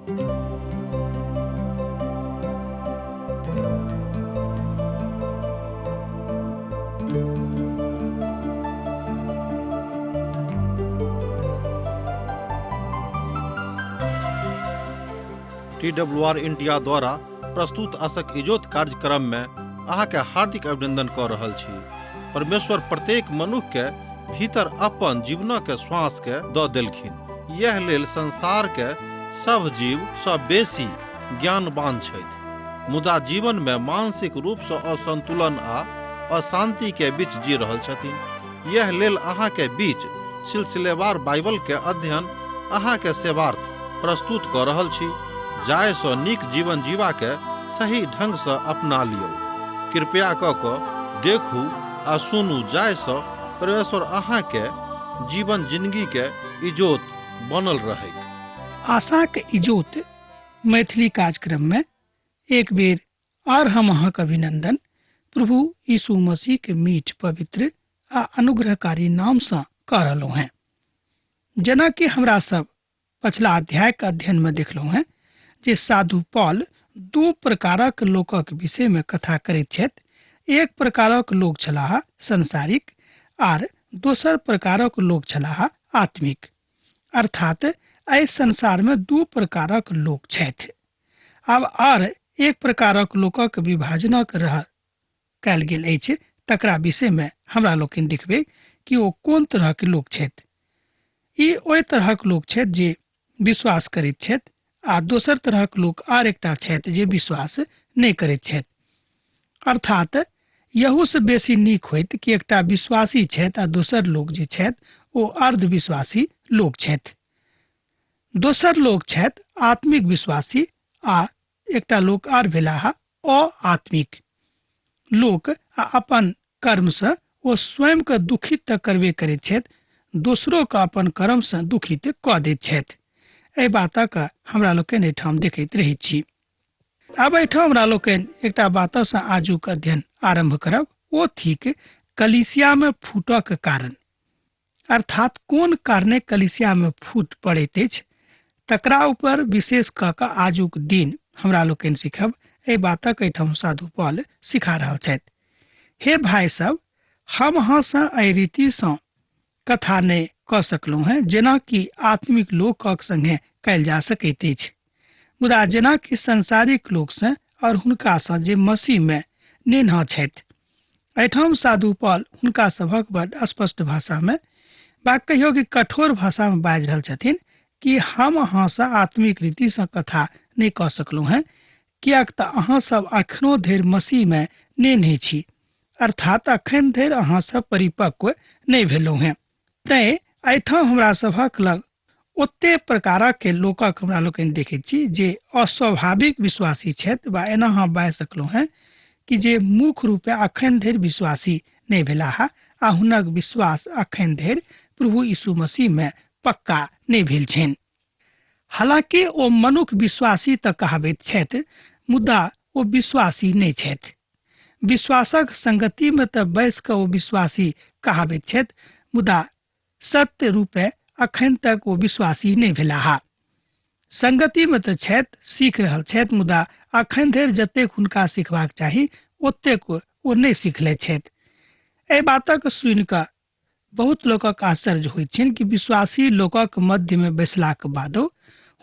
T W R India द्वारा प्रस्तुत असक इजोत कार्यक्रम में अहाँके हार्दिक अभिनंदन कऽ रहल छी। परमेश्वर प्रत्येक मनुख के भीतर अपन जीवनक श्वास के दऽ देलखिन। यह लेल संसार के सभ जीव सँ बेसी ज्ञानवान छथि, मुदा जीवन में मानसिक रूप सँ असंतुलन आ अशांति के बीच जी रहल छथिन। यह लेल अहाँ के बीच सिलसिलेवार बाइबल के अध्ययन अहाँ के सेवार्थ प्रस्तुत कऽ रहल छी, जाहि सँ नीक जीवन जीवा के सही ढंग सँ अपना लियौ। कृपया कऽ कऽ देखू आ सुनू जाहि सँ परमेश्वर अहाँ के जीवन जिंदगी के इजोत बनल रहैक। आशाक इजोत मैथिली कार्यक्रम में एक बेर आर हम अहाँक अभिनंदन प्रभु यीशु मसीह के मीठ पवित्र आ अनुग्रहकारी नाम सँ कऽ रहलहुँ हेँ। जेना कि हमरा सब पछिला अध्याय के अध्ययन में देखलहुँ हेँ जे साधु पॉल दू प्रकारक लोकक विषय में कथा करैत छथि। एक प्रकारक लोक छलाह सांसारिक आर दोसर प्रकारक लोक छलाह आत्मिक। अर्थात एहि संसार में दू प्रकारक लोक छथि। आब आर एक प्रकारक लोकक विभाजनक रह कयल गेल अछि, तकरा विषयमे हमरा लोकनि देखबै कि ओ कोन तरहक लोक छथि। ई ओहि तरहक लोक छथि जे विश्वास करैत छथि आ दोसर तरहक लोक आर एकटा छथि जे विश्वास नहि करैत छथि। अर्थात यहूसँ बेसी नीक होइत कि एकटा विश्वासी छथि आ दोसर लोक जे छथि ओ अर्धविश्वासी लोक छथि। दोसर लोक छथि आत्मिक विश्वासी आ एकटा लोक आर भेलाह अआत्मिक लोक आ अपन कर्मसँ ओ स्वयंके दुखित तऽ करबे करैत छथि, दोसरोके अपन कर्मसँ दुखित कऽ दैत छथि। एहि बातक हमरा लोकनि एहिठाम देखैत रहैत छी। आब एहिठाम हमरा लोकनि एकटा बातसँ आजुक अध्ययन आरम्भ करब, ओ थिक कलीसियामे फूटक कारण। अर्थात कोन कारणे कलिसियामे फूट पड़ैत अछि तकरा ऊपर विशेष कऽ कऽ आजुक दिन हमरा लोकनि सीखब। एहि बातक एहिठाम साधु पॉल सिखा रहल छथि। हे भाय सब, हम अहाँसँ एहि रीतिसँ कथा नहि कऽ सकलहुँ हेँ जेना कि आत्मिक लोकक संगे कयल जा सकैत अछि, मुदा जेना कि सांसारिक लोकसँ और हुनकासँ जे मसीहमे नेन्हा छथि। एहिठाम साधु पॉल हुनका सभक बड स्पष्ट भाषामे बा कहियो कि कठोर भाषामे बाजि रहल छथिन कि हम अहाँसँ आत्मिक रीतिसँ कथा नहि कऽ सकलहुँ हेँ, किएक तऽ अहाँ सब अखनो धरि मसीहमे नेन्हे छी, अर्थात अखन धरि अहाँ सब परिपक्व नहि भेलहुँ हेँ। तैँ एहिठाम हमरा सभक लग ओते प्रकारक के लोकक हमरा लोकनि देखैत छी जे अस्वाभाविक विश्वासी छथि, बा एना अहाँ बाजि सकलहुँ हेँ कि जे मुख्य रूपे अखन धरि विश्वासी नहि भेलाह आ हुनक विश्वास अखन धरि प्रभु यीशु मसीहमे पक्का नहि भेल छनि। हालांकि ओ मनुख विश्वासी तऽ कहाबैत छथि, मुदा ओ विश्वासी नहि छथि। विश्वासक संगतिमे तऽ बैस कऽ ओ विश्वासी कहाबैत छथि, मुदा सत्य रूपे अखन तक ओ विश्वासी नहि भेलाह। संगतिमे तऽ छथि, सीख रहल छथि, मुदा अखन धरि जतेक हुनका सिखबाक चाही ओतेक ओ नहि सिखले छथि। एहि बातक सुनि कऽ बहुत लोकक आश्चर्य होइत छनि कि विश्वासी लोकक मध्यमे बैसलाक बादो,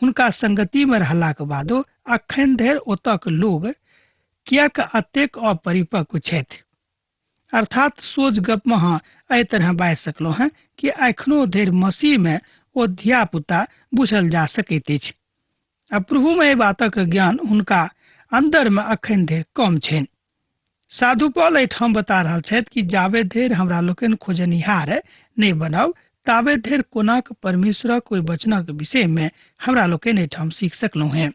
हुनका संगतिमे रहलाक बादो अखन धरि ओतक लोग किएक एतेक अपरिपक्व छथि। अर्थात सोझ गपमे अहाँ एहि तरह बाजि सकलहुँ हेँ कि एखनो धरि मसीहमे ओ धियापुता बुझल जा सकैत अछि आ प्रभुमे एहि बातक ज्ञान हुनका अन्दरमे अखन धरि कम छनि। साधु पॉल एहिठाम बता रहल छथि कि जाबे धरि हमरा लोकनि खोजनिहार नहि बनब ताबे धरि कोनाक परमेश्वरक ओहि वचनक विषयमे हमरा लोकनि एहिठाम सीख सकलहुँ हेँ।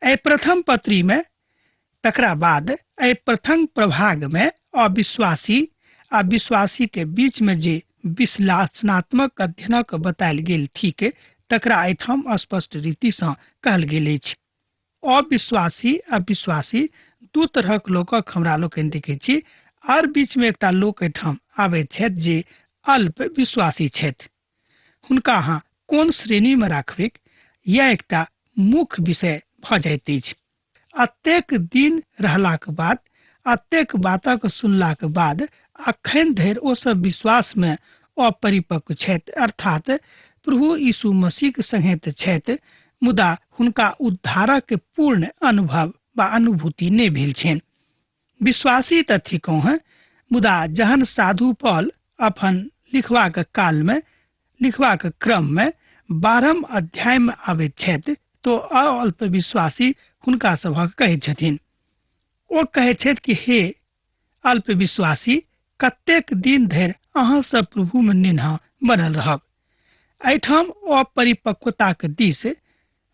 एहि प्रथम पत्रीमे तकरा बाद एहि प्रथम प्रभागमे अविश्वासी आ विश्वासी के बीचमे जे विश्लेषणात्मक अध्ययनक बतायल गेल थिक तकरा एहिठाम स्पष्ट रीतिसँ कहल गेल अछि। अविश्वासी आ विश्वासी दू तरहक लोकक हमरा लोकनि देखै छी, आर बीचमे एकटा लोक एहिठाम आबैत छथि जे अल्प विश्वासी छथि। हुनका अहाँ कोन श्रेणीमे राखबैक, यैह एकटा मुख्य विषय भऽ जाइत अछि। अतेक दिन रहलाक बाद, अतेक बातक सुनलाक बाद अखन धरि ओ सब विश्वास मे अपरिपक्व छथि, अर्थात प्रभु यीशु मसीह संगे तऽ छथि, मुदा हुनका उद्धारक पूर्ण अनुभव वा अनुभूति नहि भेल छनि। विश्वासी तऽ थिकहुँ हेँ, मुदा जहन साधु पॉल अपन लिखबाक कालमे, लिखबाक क्रममे 12 अध्यायमे आबैत छथि तो अल्प विश्वासी हुनका सभक कहैत छथिन। ओ कहैत छथि कि हे अल्प विश्वासी, कतेक दिन धरि अहाँ सब प्रभुमे निन्हा बनल रहब। एहिठाम अपरिपक्वताक दिस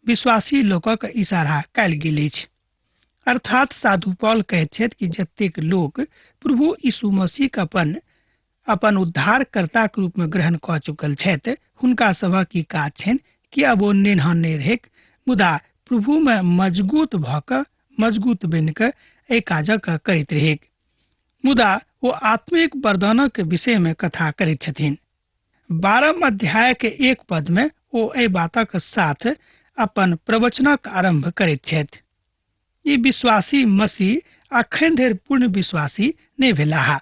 विश्वासी लोकक इशारा कयल गेल अछि। अर्थात साधु पॉल कहैत छथि कि जतेक लोक प्रभु यीशु मसीह अपन अपन उद्धारकर्ताक रूपमे ग्रहण कऽ चुकल छथि, हुनका सभक ई काज छनि कि आब ओ नेन्हा नहि रहैक, मुदा प्रभुमे मजगूत भऽ कऽ, मजगूत बनि कऽ एहि काजक करैत रहैक। मुदा ओ आत्मिक वरदानक विषयमे कथा करैत छथिन। 12 अध्याय के 1 पद में ओ एहि बातक साथ अपन प्रवचनक आरंभ करैत छथि। ई विश्वासी मसीह अखन धरि पूर्ण विश्वासी नहि भेलाह,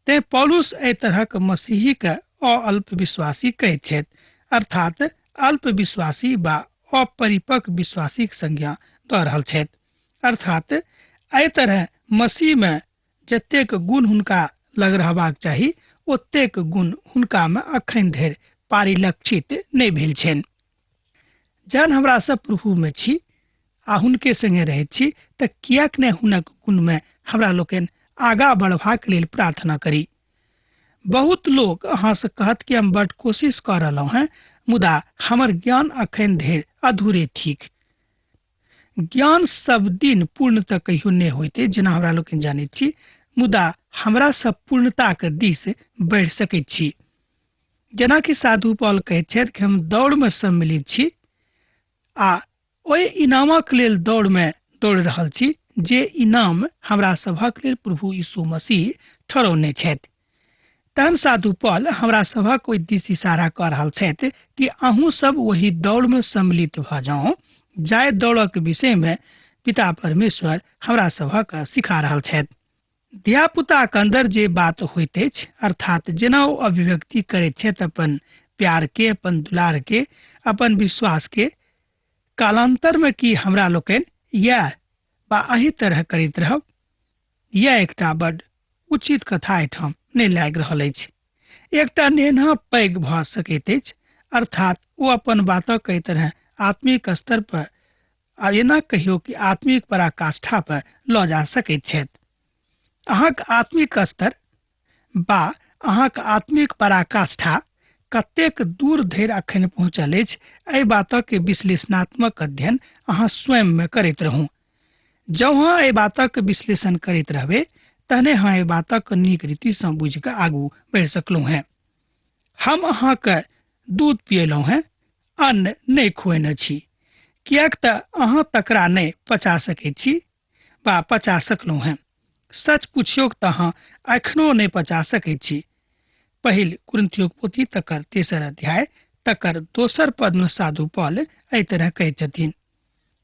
तें पौलुस एहि तरहक मसीही के अल्प विश्वासी कहैत छथि, अर्थात अल्प विश्वासी वा अपरिपक्व विश्वासीक संज्ञा दऽ रहल छथि। अर्थात एहि तरह मसीह में जतेक गुण हुनका लग रहबाक चाही ओतेक गुण हुनकामे अखन धरि परिलक्षित नहि भेल छनि। जहन हमरा सब प्रभुमे छी आ हुनके संगे रहैत छी तऽ किएक नहि हुनक गुणमे हमरा लोकनि आगाँ बढ़बाक लेल प्रार्थना करी। बहुत लोक अहाँसँ कहत कि हम बड कोशिश कऽ रहलहुँ हेँ, मुदा हमर ज्ञान अखन धरि अधूरे थिक। ज्ञान सब दिन पूर्ण तऽ कहियो नहि होइत अछि, जेना हमरा लोकनि जानैत छी, मुदा हमरा सब पूर्णताक दिस बढ़ि सकैत छी। जेनाकि साधु पॉल कहैत छथि कि हम दौड़मे सम्मिलित छी आ ओहि इनामक लेल दौड़मे दौड़ रहल छी जे इनाम हमरा सभक लेल प्रभु यीशु मसीह ठहरौने छथि। तहन साधु पॉल हमरा सभक ओहि दिस इशारा कऽ रहल छथि कि अहूँ सब ओहि दौड़मे सम्मिलित भऽ जाउ जाहि दौड़क विषयमे पिता परमेश्वर हमरा सभक सिखा रहल छथि। धियापुताक अन्दर जे बात होइत अछि, अर्थात जेना ओ अभिव्यक्ति करैत छथि अपन प्यार के, अपन दुलार के, अपन विश्वास के, कालांतर में की हमरा लोकनि इएह वा एही तरह करैत रहब, यह एकटा बड उचित कथा एहिठाम नहि लागि रहल अछि। एकटा नेन्हा पैघ भऽ सकैत अछि, अर्थात ओ अपन बातक एहि तरह आत्मिक स्तर पर आ एना कहियो कि आत्मिक पराकाष्ठा पर लऽ जा सकैत छथि। अहाँक आत्मिक स्तर बा अहाँक आत्मिक पराकाष्ठा कतेक दूर धरि अखन पहुँचल अछि, एहि बातक विश्लेषणात्मक अध्ययन अहाँ स्वयंमे करैत रहू। जँ अहाँ एहि बातक विश्लेषण करैत रहबै तहने अहाँ एहि बातक नीक रीतिसँ बुझि कऽ आगू बढ़ि सकलहुँ हेँ। हम अहाँके दूध पियलहुँ हेँ, अन्न नहि खुएने छी, किएक तऽ अहाँ तकरा नहि पचा सकैत छी वा पचा सकलहुँ हेँ। सच पुछियौक तऽ अहाँ एखनो नहि पचा सकैत छी। पहिल कुरिन्थियोक पोथी तकर 3 अध्याय तकर 2 पदमे साधु पॉल एहि तरह कहैत छथिन।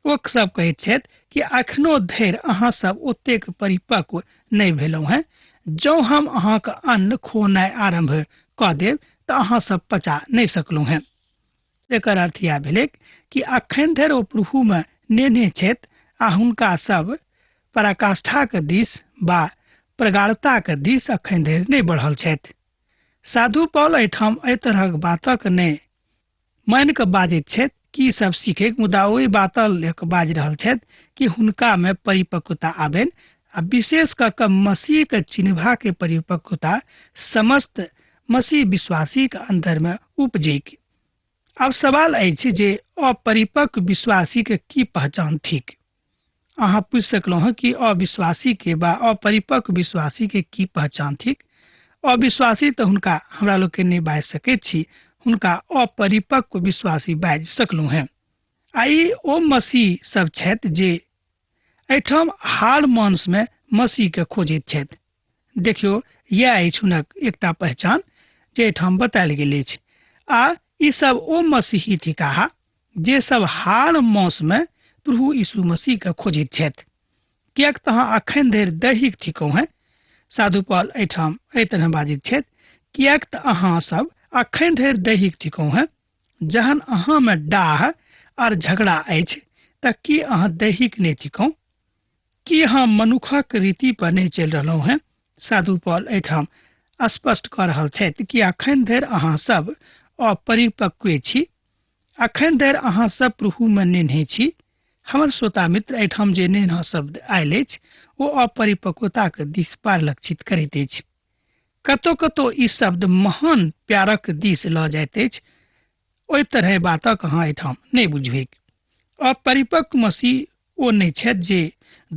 ओ सब कहैत छथि कि एखनो धरि अहाँ सब ओतेक परिपक्व नहि भेलहुँ हेँ। जँ हम अहाँके अन्न खुऔनाइ आरम्भ कऽ देब तऽ अहाँ सब पचा नहि सकलहुँ हेँ। एकर अर्थ इएह भेलैक कि अखन धरि ओ प्रभुमे नेने छथि आ हुनका सब पराकाष्ठाक दिस वा प्रगाढ़ताक दिस अखन धरि नहि बढ़ल छथि। साधु पॉल एहिठाम एहि तरहक बातक नहि मानि कऽ बाजैत छथि कि सब सीखैक, मुदा ओहि बात लऽ कऽ बाजि रहल छथि कि हुनकामे परिपक्वता आबनि आ विशेष कऽ कऽ मसीहके चिन्हबाके परिपक्वता समस्त मसीह विश्वासीके अन्दरमे उपजैक। आब सवाल अछि जे अपरिपक्व विश्वासीके की पहचान थिक। अहाँ पूछि सकलहुँ हँ कि अविश्वासी के वा अपरिपक्व विश्वासी के की पहचान थिक। अविश्वासी तऽ हुनका हमरा लोकनि नहि बाजि सकैत छी, हुनका अपरिपक्व विश्वासी बाजि सकलहुँ हेँ। आ ई ओ मसीह सब छथि जे एहिठाम हाड़ मांसमे मसीहके खोजैत छथि। देखियौ, इएह अछि हुनक एकटा पहचान जे एहिठाम बतायल गेल अछि। आ ई सब ओ मसीही थिकाह जे सब हाड़ माउसमे प्रभु यीशु मसीहके खोजैत छथि, किएक तऽ अहाँ अखन धरि दैहिक थिकहुँ हेँ। साधु पॉल एहिठाम एहि तरह बाजैत छथि, किएक तऽ अहाँ सब अखन धरि दैहिक थिकहुँ हेँ। जहन अहाँमे डाह आर झगड़ा अछि तऽ की अहाँ दैहिक नहि थिकहुँ? की अहाँ मनुखक रीति पर नहि चलि रहलहुँ हेँ? साधु पॉल एहिठाम स्पष्ट कऽ रहल छथि कि अखन धरि अहाँ सब अपरिपक्व छी, अखन धरि अहाँ सब प्रभुमे नेन्हे छी। हमर श्रोता मित्र, एहिठाम जे नेन्हा शब्द आयल अछि ओ अपरिपक्वताक दिस परिलक्षित करैत अछि। कतौ कतौ ई शब्द महान प्यारक दिस लऽ जाइत अछि। ओहि तरहे बातक अहाँ एहिठाम नहि बुझबैक। अपरिपक्व मसीह ओ नहि छथि जे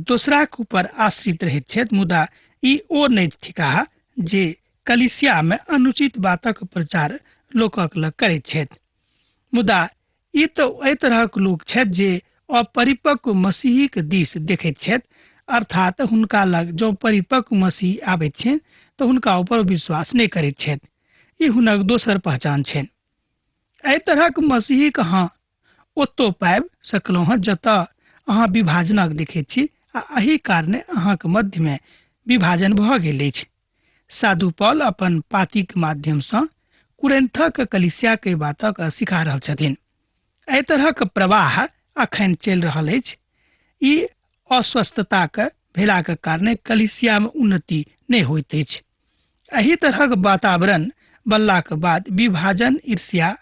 दोसराक ऊपर आश्रित रहैत छथि, मुदा ई ओ नहि थिकाह जे कलिसियामे अनुचित बातक प्रचार लोकक लग करैत छथि। मुदा ई तऽ एहि तरहक लोक छथि जे अपरिपक्व मसीहीक दिस देखैत छथि, अर्थात हुनका लग जँ परिपक्व मसीह आबैत छनि तऽ हुनका ऊपर विश्वास नहि करैत छथि। ई हुनक दोसर पहचान छनि। एहि तरहक मसीहीक अहाँ ओतौ पाबि सकलहुँ हँ जतऽ अहाँ विभाजनक देखैत छी, आ एहि कारणे अहाँक मध्यमे विभाजन भऽ गेल अछि। साधु पॉल अपन पातीक माध्यमसँ कुरेन्थक कलिसियाके बातक सिखा रहल छथिन। एहि तरहक प्रवाह अखन चलि रहल अछि। ई अस्वस्थताक भेलाक कारणे कलिसियामे उन्नति नहि होइत अछि। एहि तरहक वातावरण बनलाक बाद विभाजन, ईर्ष्या,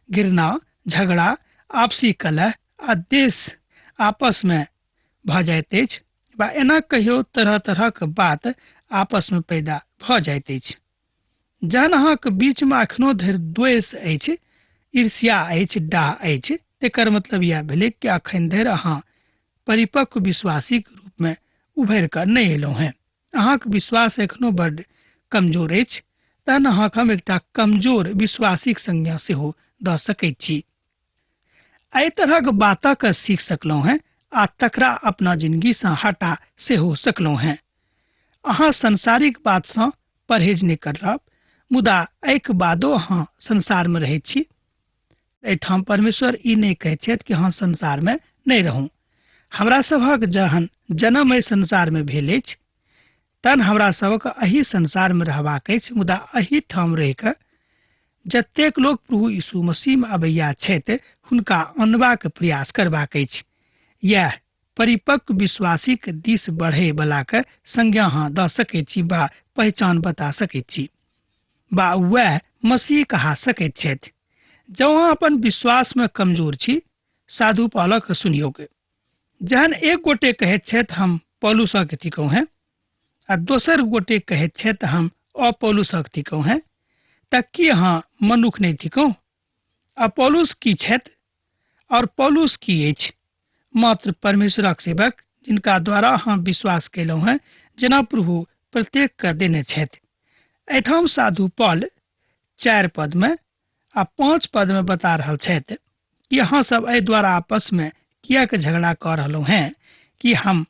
घृणा, झगड़ा, आपसी कलह आ देश आपसमे भऽ जाइत अछि, वा एना कहियो तरह तरहक बात आपसमे पैदा भऽ जाइत अछि। जहन अहाँक बीचमे अखनो धरि द्वेष अछि, ईर्ष्या अछि, डाह अछि, तेकर मतलब इएह भेलै कि अखन धरि अहाँ परिपक्व विश्वासीक रूपमे उभरि कऽ नहि एलहुँ हेँ। अहाँक विश्वास एखनो बड्ड कमजोर अछि। तहन अहाँक हम एकटा कमजोर विश्वासीक संज्ञा सेहो दऽ सकैत छी। एहि तरहक बातक सीख सकलहुँ हेँ आ तकरा अपना जिनगीसँ हटा सेहो सकलहुँ हेँ। अहाँ सांसारिक बातसँ परहेज नहि करब, मुदा एहिके बादो अहाँ संसारमे रहैत छी। एहिठाम परमेश्वर ई नहि कहैत छथि कि अहाँ संसारमे नहि रहू। हमरा सभक जहन जन्म एहि संसारमे भेल अछि तहन हमरा सभक एहि संसारमे रहबाक अछि, मुदा एहि ठाम रहि कऽ जतेक लोक प्रभु यीशु मसीहमे अबैया छथि हुनका अनबाक प्रयास करबाक अछि। इएह परिपक्व विश्वासीक दिस बढ़ै बलाके संज्ञा अहाँ दऽ सकैत छी वा पहचान बता सकैत छी वा वएह मसीह कहा सकैत छथि। जँ अहाँ अपन विश्वासमे कमजोर छी, साधु पालक सुनियोगे। जहन एक गोटे कहैत छथि हम पौलुसक थिकहुँ हेँ आ दोसर गोटे कहैत छथि हम अपौलुसक थिकहुँ हेँ, तऽ की अहाँ मनुख नहि थिकहुँ? अपौलुस की छथि और पौलुस की अछि? मात्र परमेश्वरक सेवक जिनका द्वारा अहाँ विश्वास कयलहुँ हेँ, जेना प्रभु प्रत्येकके देने छथि। एहिठाम साधु पॉल 4 पदमे आ 5 पदमे बता रहल छथि कि अहाँ सब एहि द्वारा आपसमे किएक झगड़ा कऽ रहलहुँ हेँ कि हम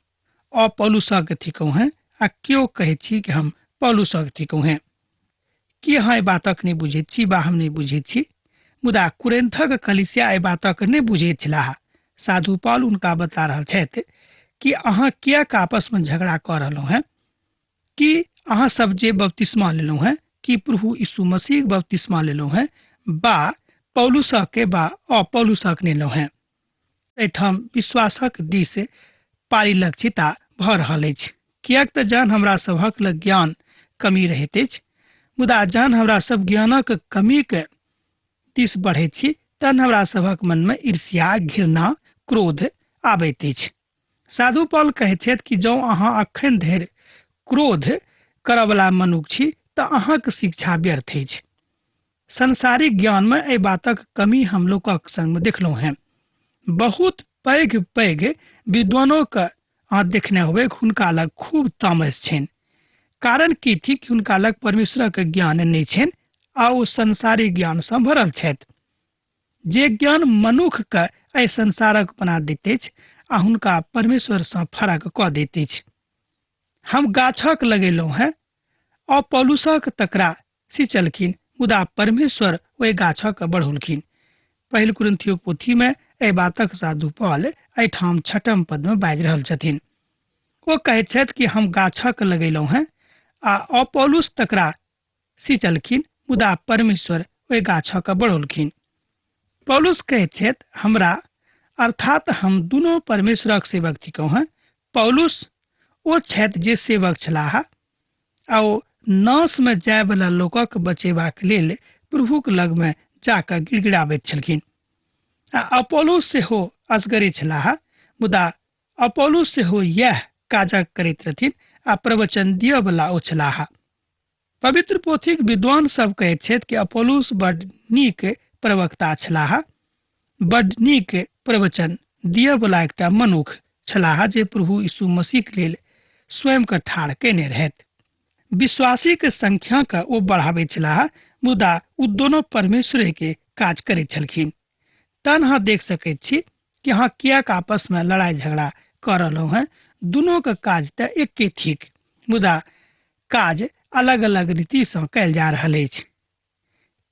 अपौलुसक थिकहुँ हेँ आ केओ कहैत छी कि हम पौलुसक थिकहुँ हेँ। की अहाँ एहि बातक नहि बुझैत छी वा हम नहि बुझैत छी? मुदा कुरेन्थक कलिसिया एहि बातक नहि बुझैत छलाह। साधु पॉल हुनका बता रहल छथि कि अहाँ किएक आपसमे झगड़ा कऽ रहलहुँ हेँ? कि अहाँ सब जे बपतिस्मा लेलहुँ हेँ, कि प्रभु यीशु मसीहक बपतिस्मा लेलहुँ हेँ बा पौलुसक बा अपौलुसक लेलहुँ हेँ? एहिठाम विश्वासक दिस पारिलक्षिता भऽ रहल अछि, किएक तऽ जहन हमरा सभक लग ज्ञान कमी रहैत अछि, मुदा जहन हमरा सब ज्ञानक कमीके दिस बढ़ैत छी तहन हमरा सभक मनमे ईर्ष्या, घृणा, क्रोध आबैत अछि। साधु पॉल कहैत छथि कि जँ अहाँ अखन धरि क्रोध करऽवला मनुख छी तऽ अहाँक शिक्षा व्यर्थ अछि। सांसारिक ज्ञानमे एहि बातक कमी हम लोकक संगमे देखलहुँ हेँ। बहुत पैघ पैघ विद्वानोके अहाँ देखने होबै, हुनका लग खूब तामस छनि। कारण की थिक? हुनका लग परमेश्वरक ज्ञान नहि छनि आ ओ सांसारिक ज्ञानसँ भरल छथि, जे ज्ञान मनुखके एहि संसारक बना दैत अछि आ हुनका परमेश्वरसँ फरक कऽ दैत अछि। हम गाछक लगेलहुँ हेँ, अपौलुसक तकरा सिंचलखिन, मुदा परमेश्वर ओहि गाछक बढ़ौलखिन। पहिल कुरिन्थियोक पोथीमे एहि बातक साधु पॉल एहिठाम छठम पदमे बाजि रहल छथिन। ओ कहैत छथि कि हम गाछक लगेलहुँ हेँ आ अपोलुस तकरा सिंचलखिन, मुदा परमेश्वर ओहि गाछक बढ़ौलखिन। पौलुस कहैत छथि, हमरा अर्थात हम दुनू परमेश्वरक सेवक थिकहुँ हेँ। पौलुस ओ छथि जे सेवक छलाह आ ओ नाशमे जायवला लोकक बचेबाक लेल प्रभुक लगमे जाकऽ गिड़गिड़ाबैत छलखिन। आ अपोलो सेहो असगरे छलाह, मुदा अपोलो सेहो इएह काजक करैत रहथिन आ प्रवचन दिअवला ओ छलाह। पवित्र पोथीक विद्वान सब कहैत छथि कि अपोलोस बड नीक प्रवक्ता छलाह, बड नीक प्रवचन दिअवला एकटा मनुख छलाह जे प्रभु यीशु मसीहक लेल स्वयंके ठाढ़ कयने रहथि। विश्वासीके संख्याके ओ बढ़ाबैत छलाह, मुदा ओ दोनो परमेश्वरेके काज करैत छलखिन। तहन अहाँ देख सकैत छी कि अहाँ किएक आपसमे लड़ाइ झगड़ा कऽ रहलहुँ हेँ। दुनूके काज तऽ एके थिक, मुदा काज अलग अलग रीतिसँ कयल जा रहल अछि।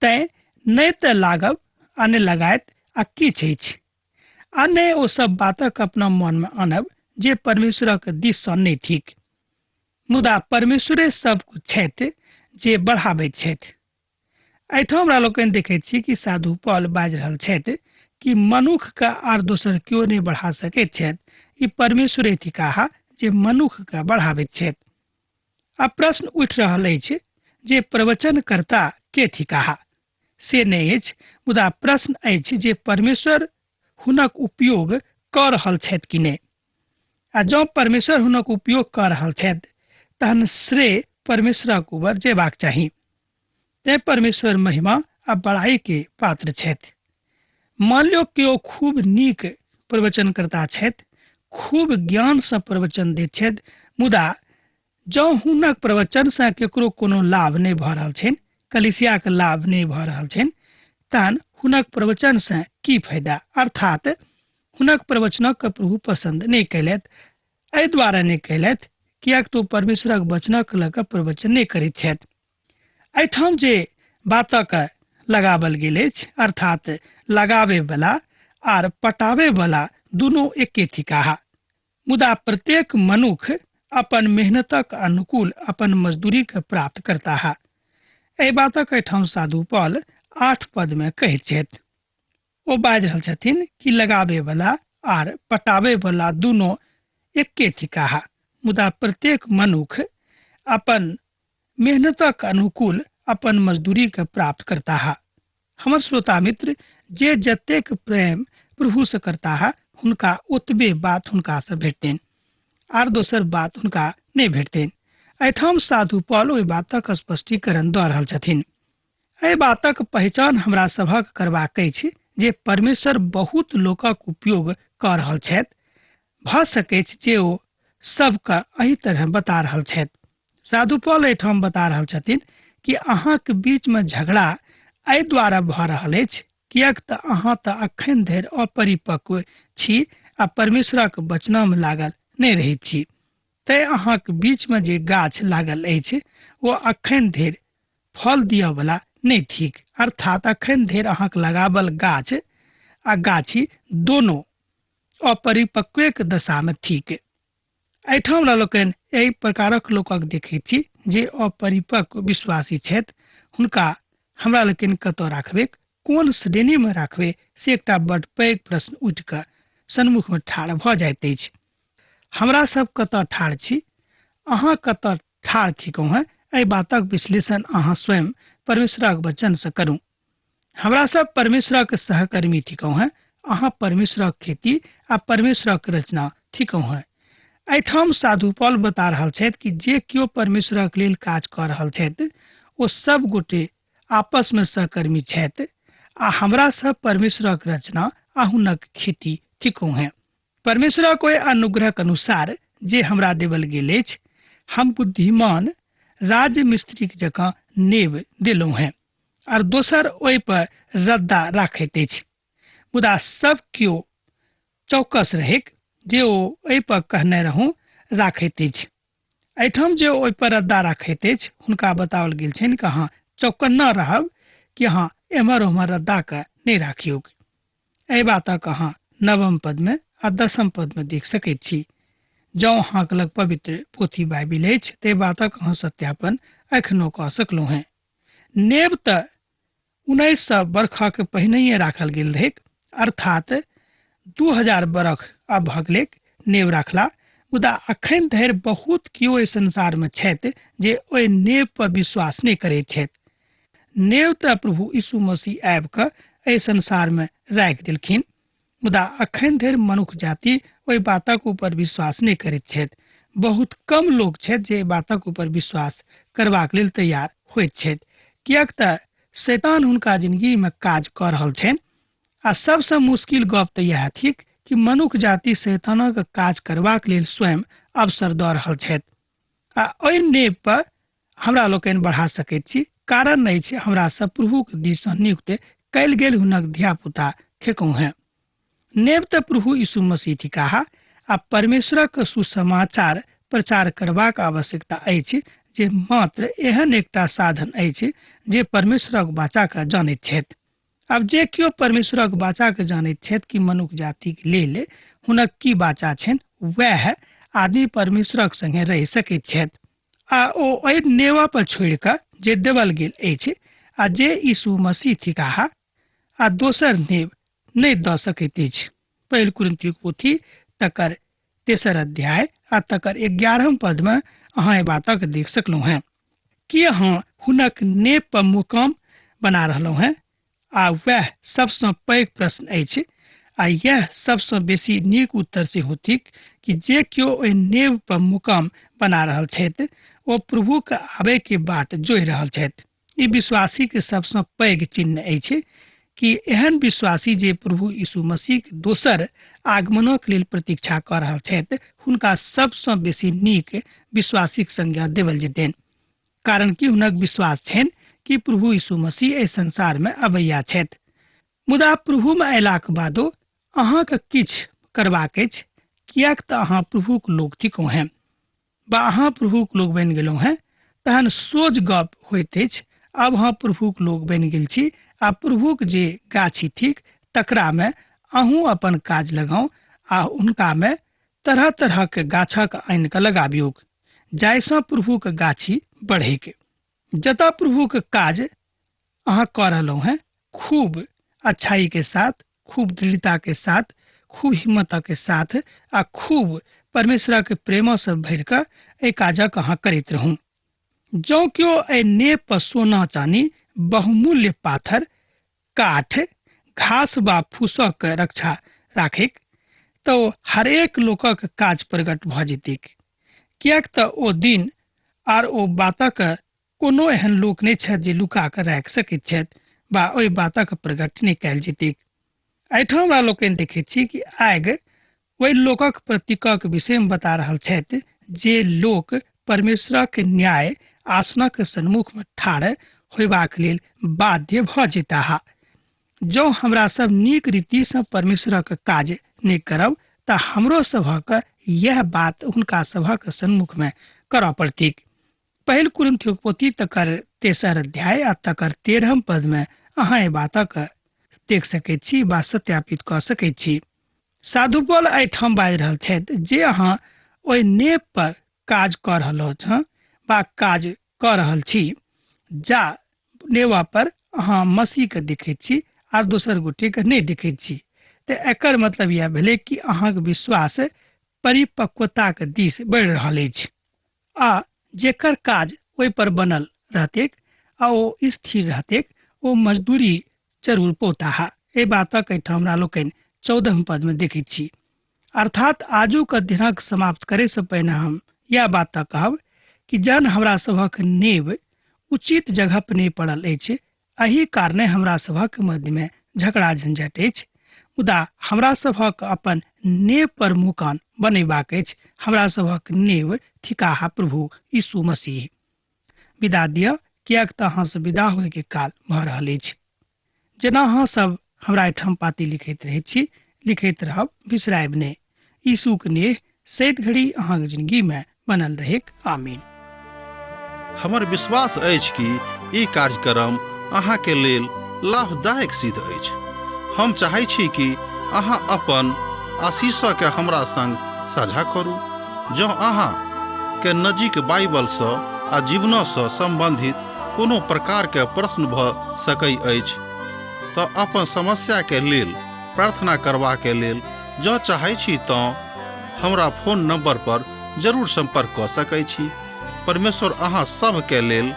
तैँ नहि तऽ लागब आ नहि लगायत आ किछु अछि, आ नहि ओ सब बातक अपना मनमे आनब जे परमेश्वरक दिससँ नहि थिक। मुदा परमेश्वरे सब किछु छथि जे बढ़ाबैत छथि। एहिठाम हमरा लोकनि देखैत छी कि साधु पॉल बाजि रहल छथि कि मनुखके आर दोसर केओ नहि बढ़ा सकैत छथि, ई परमेश्वरे थिकाह जे मनुखके बढ़ाबैत छथि। आब प्रश्न उठि रहल अछि जे प्रवचनकर्ता के थिकाह से नहि अछि, मुदा प्रश्न अछि जे परमेश्वर हुनक उपयोग कऽ रहल छथि कि नहि। आ जँ परमेश्वर हुनक उपयोग कऽ रहल छथि तहन श्रेय परमेश्वरक ऊपर जेबाक चाही। तें परमेश्वर महिमा आ बड़ाई के पात्र छथि। मान लियौ केओ खूब नीक प्रवचनकर्ता छथि, खूब ज्ञानसँ प्रवचन दैत छथि, मुदा जँ हुनक प्रवचनसँ केकरो कोनो लाभ नहि भऽ रहल छनि, कलिसियाके लाभ नहि भऽ रहल छनि, तहन हुनक प्रवचनसँ की फायदा? अर्थात हुनक प्रवचनक प्रभु पसन्द नहि कयलथि। एहि दुआरे नहि कयलथि किएक तऽ ओ परमेश्वरक वचनक लऽ कऽ प्रवचन नहि करैत छथि। एहिठाम जे बातक लगावल गेल अछि, अर्थात लगाबेवला आर पटाबेवला दुनू एके थिकाह, मुदा प्रत्येक मनुख अपन मेहनतक अनुकूल अपन मजदूरीके प्राप्त करताह। एहि बातक एहिठाम साधु पॉल 8 पदमे कहैत छथि। ओ बाजि रहल छथिन कि लगाबेवला आर पटाबेवला दुनू एके थिकाह, मुदा प्रत्येक मनुख अपन मेहनतक अनुकूल अपन मजदूरीके प्राप्त करताह। हमर श्रोता मित्र, जे जतेक प्रेम प्रभुसँ करताह हुनका ओतबे बात हुनकासँ भेटतनि, आर दोसर बात हुनका नहि भेटतनि। एहिठाम साधु पॉल ओहि बातक स्पष्टीकरण दऽ रहल छथिन। एहि बातक पहचान हमरा सभक करबाक अछि जे परमेश्वर बहुत लोकक उपयोग कऽ रहल छथि। भऽ सकैछ जे ओ सबके एहि तरह बता रहल छथि। साधु पॉल एहिठाम बता रहल छथिन कि अहाँके बीचमे झगड़ा एहि द्वारा भऽ रहल अछि किएक तऽ अहाँ तऽ अखन धरि अपरिपक्व छी आ परमेश्वरक वचनामे लागल नहि रहैत छी। तैँ अहाँक बीचमे जे गाछ लागल अछि ओ अखन धरि फल दिअवला नहि थिक। अर्थात अखन धरि अहाँक लगावल गाछ आ गाछी दोनो अपरिपक्वेक दशामे थिक। एहिठाम हमरा लोकनि एहि प्रकारक लोकक देखैत छी जे अपरिपक्व विश्वासी छथि। हुनका हमरा लोकनि कतऽ राखबै, कोन श्रेणीमे राखबै, से एकटा बड्ड पैघ प्रश्न उठि कऽ सन्मुखमे ठाढ़ भऽ जाइत अछि। हमरा सब कतऽ ठाढ़ छी, अहाँ कतऽ ठाढ़ थिकहुँ हेँ, एहि बातक विश्लेषण अहाँ स्वयं परमेश्वरक वचनसँ करू। हमरा सब परमेश्वरक सहकर्मी थिकहुँ हेँ, अहाँ परमेश्वरक खेती आ परमेश्वरक रचना थिकहुँ हेँ। एहिठाम साधु पॉल बता रहल छथि कि जे केओ परमेश्वरक लेल काज कऽ रहल छथि ओ सब गोटे आपसमे सहकर्मी छथि आ हमरा सब परमेश्वरक रचना आ हुनक खेती थिकहुँ हेँ। परमेश्वरक ओहि अनुग्रहक अनुसार जे हमरा देवल गेल अछि, हम बुद्धिमान राजमिस्त्रीक जकाँ नेब देलहुँ हेँ आर दोसर ओहि पर रद्दा राखैत अछि, मुदा सब केओ चौकस रहैक जे ओ एहि पर कहने रहूँ राखैत अछि। एहिठाम जे ओहि पर रद्दा राखैत अछि हुनका बताओल गेल छनि कि अहाँ चौकन्ना रहब कि अहाँ एम्हर ओम्हर रद्दाके नहि राखियौक। एहि बातक अहाँ नवम पदमे आ दसम पदमे देख सकैत छी। जँ अहाँके लग पवित्र पोथी बाइबिल अछि ते बातक अहाँ सत्यापन एखनो कऽ सकलहुँ हेँ। नेब तऽ 1900 बरखक पहिनहिए राखल गेल रहैक, अर्थात 2000 बरख आब भऽ गेलैक नेब राखला, मुदा अखन धरि बहुत केओ एहि संसारमे छथि जे ओहि नेब पर विश्वास नहि करैत छथि। नेब तऽ प्रभु यीशु मसीह आबि कऽ एहि संसारमे राखि देलखिन, मुदा अखन धरि मनुख जाति ओहि बातक ऊपर विश्वास नहि करैत छथि। बहुत कम लोक छथि जे एहि बातक ऊपर विश्वास करबाक लेल तैयार होइत छथि, किएक तऽ शैतान हुनका जिंदगीमे काज कऽ रहल छनि। आ सबसँ मुश्किल गप तऽ इएह थिक कि मनुख जाति शैतानक काज करबाक लेल स्वयं अवसर दऽ रहल छथि। आ एहि नेब पर हमरा लोकनि बढ़ा सकैत छी, कारण अछि हमरा सब प्रभुक दिससँ नियुक्त कयल गेल हुनक धियापुता खेकहुँ हेँ। नेब तऽ प्रभु यीशु मसीह थिकाह आ परमेश्वरक सुसमाचार प्रचार करबाक आवश्यकता अछि, जे मात्र एहन एकटा साधन अछि जे परमेश्वरक वाचाके जानैत छथि। आब जे केओ परमेश्वरक वाचाके जानैत छथि कि मनुख जातिक लेल हुनक की वाचा छनि, वएह आदमी परमेश्वरक संगे रहि सकैत छथि आ ओ एहि नेवा पर छोड़ि कऽ जे देवल गेल अछि आ जे यीशु मसीह थिकाह आ दोसर नेव नहि दऽ सकैत अछि। पहिल कुरिन्थीक पोथी तकर तेसर अध्याय आ तकर 11 पदमे अहाँ एहि बातक देख सकलहुँ हेँ कि अहाँ हुनक नेप पर मुकाम बना रहलहुँ हेँ। आ वएह सबसँ पैघ प्रश्न अछि आ यैह सबसँ बेसी नीक उत्तर सेहो थिक कि जे केओ ओहि नेव पर मुकाम बना रहल छथि ओ प्रभुके आबयके बाट जोहि रहल छथि। ई विश्वासीके सबसँ पैघ चिन्ह अछि कि एहन विश्वासी जे प्रभु यीशु मसीहके दोसर आगमनक लेल प्रतीक्षा कऽ रहल छथि हुनका सबसँ बेसी नीक विश्वासीक संज्ञा देवल जेतनि, कारण कि हुनक विश्वास छनि कि प्रभु यीशु मसीह एहि संसारमे अबैया छथि। मुदा प्रभुमे अयलाक बादो अहाँके किछु करबाक अछि, किएक तऽ अहाँ प्रभुक लोक थिकहुँ हेँ बा अहाँ प्रभुक लोक बनि गेलहुँ हेँ। तहन सोझ गप होइत अछि, आब अहाँ प्रभुक लोक बनि गेल छी आ प्रभुक जे गाछी थिक तकरामे अहूँ अपन काज लगाउ आ हुनकामे तरह तरहक गाछक आनि कऽ लगाबियौक जाहिसँ प्रभुक गाछी बढ़ैक। जतऽ प्रभुक काज अहाँ कऽ रहलहुँ हेँ खूब अच्छाई के साथ, खूब दृढ़ता के साथ, खूब हिम्मत के साथ आ खूब परमेश्वरक प्रेमसँ भरि कऽ एहि काजक अहाँ करैत रहू। जँ केओ एहि नेप पर सोना चानी, बहुमूल्य पाथर, काठ, घास वा फूसक रक्षा राखैक तऽ ओ हरेक लोकक काज प्रकट भऽ जेतैक, किएक तऽ ओ दिन आर ओ बातक कोनो एहन लोक नहि छथि जे लुका कऽ राखि सकैत छथि वा ओहि बातक प्रकट नहि कयल जेतैक। एहिठाम हमरा लोकनि देखैत छी कि आगि ओहि लोकक प्रतीकक विषयमे बता रहल छथि जे लोक परमेश्वरक न्याय आसनक सन्मुखमे ठाढ़ होयबाक लेल बाध्य भऽ जेताह। जँ हमरा सब नीक रीतिसँ परमेश्वरक काज नहि करब तऽ हमरो सभक यैह बात हुनका सभक सन्मुखमे करऽ पड़तैक। पहिल कुरिन्थियोक पोथी तकर तेसर अध्याय आ तकर 13 पदमे अहाँ एहि बातक देख सकैत छी वा सत्यापित कऽ सकैत छी। साधु पौल एहिठाम बाजि रहल छथि जे अहाँ ओहि नेप पर काज कऽ रहल छँ वा काज कऽ रहल छी जा नेवा पर अहाँ मसीहके देखैत छी आर दोसर गोटेके नहि देखैत छी, तऽ एकर मतलब इएह भेलै कि अहाँके विश्वास परिपक्वताके दिस बढ़ि रहल अछि आ जेकर काज ओहि पर बनल रहतैक आ ओ स्थिर रहतैक ओ मजदूरी जरूर पौताह। एहि बातक एहिठाम हमरा लोकनि 14 पदमे देखैत छी। अर्थात आजुक अध्ययनक समाप्त करैसँ पहिने हम इएह बात तऽ कहब कि जहन हमरा सभक नेव उचित जगह पर नहि पड़ल अछि, एहि कारणे हमरा सभक मध्यमे झगड़ा झंझट अछि, मुदा हमरा सभक अपन नेव पर मुकान बनेबाक अछि। हमरा सभक नेव थिकाह प्रभु यीशु मसीह। विदा दिअ, किएक तऽ अहाँसँ विदा होइके काल भऽ रहल अछि। जेना अहाँ सब हमरा एहिठाम पाती लिखैत रहैत छी, लिखैत रहब, बिसरायब नहि। यीशुक नेह सैत घड़ी अहाँक जिंदगीमे बनल रहेक। आमीन। हमर विश्वास अछि कि ई कार्यक्रम अहाँके लेल लाभदायक सिद्ध अछि। हम चाहै छी कि अहाँ अपन आशीषके हमरा संग साझा करू। जँ अहाँ के नजीक बाइबलसँ आ जीवनसँ सम्बन्धित कोनो प्रकारके प्रश्न भऽ सकै अछि तऽ अपन समस्याके लेल प्रार्थना करबाके लेल जँ चाहै छी तँ हमरा फोन नंबर पर जरूर सम्पर्क कऽ सकै छी। परमेश्वर अहाँ सभके लेल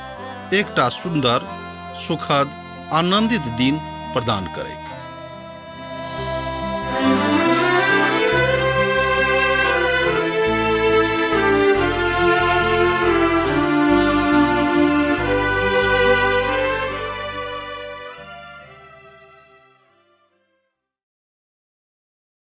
एकटा सुन्दर, सुखद, आनन्दित दिन प्रदान करैत।